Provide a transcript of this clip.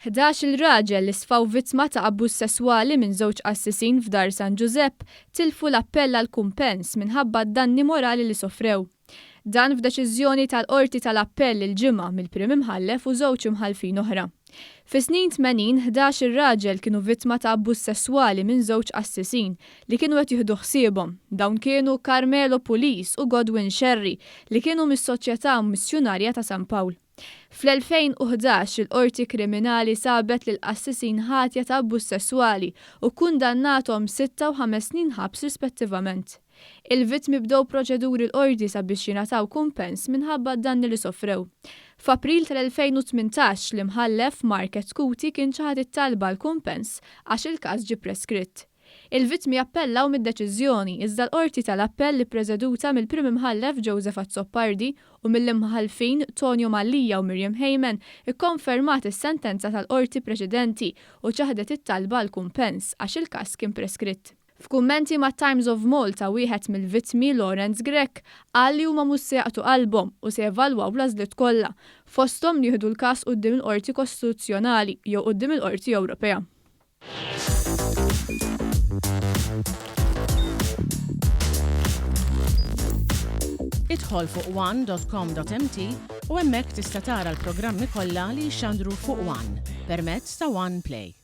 11-il raġel li sfaw vittma ta' abbuż sesswali minn żewġ qassisin f'Dar San Ġużepp tilfu l-appell għal kumpens minħabba d-danni morali li sofrew. Dan f'deċiżjoni tal-Qorti tal-Appell il-Ġimgħa mill-Prim Imħallef u żewġ imħallfin oħra. Fis-snin 80, 11-il raġel kienu vittma ta' abbuż sesswali minn żewġ qassisin li kienu qed jieħdu ħsiebhom. Dawn kienu Carmelo Pulis u Godwin Scerri li kienu mis-Soċjetà Missjunarja ta' San Pawl. Fl-2011, il-Qorti Kriminali sabet lill-qassisin ħatja ta' abbuż sesswali u kkundannathom sitta u ħames snin ħabs rispettivament. Il-vittmi bdew proċeduri l-Qorti sabiex jingħataw kumpens minħabba d-danni li sofrew. F'April tal-2018, l-Imħallef Mark Chetcuti kien ċaħad it-talba għal kumpens għax il-każ ġie preskritt. Il-vittmi appellaw mid-deċiżjoni, iżda l-Qorti tal-Appell ippreseduta mill-Prim Imħallef Joseph Azzopardi u mill-Imħallfin Tonio Mallia u Miriam Hayman ikkonfermat is-sentenza tal-Qorti preċedenti u ċaħdet it-talba għal kumpens għax il-każ kien preskritt. F'kummenti mat-Times of Malta wieħed mill-vittmi, Lawrence Grech, qal li huma mhux se jaqtgħu qalbhom u se jevalwaw l-għażliet kollha, fosthom li jieħdu l-każ quddiem il-Qorti Kostituzzjonali jew quddiem il-Qorti Ewropea. Idħol fuq one.com.mt u hemmhekk tista' tara l-programmi kollha li jixxandru fuq One permezz ta' One Play.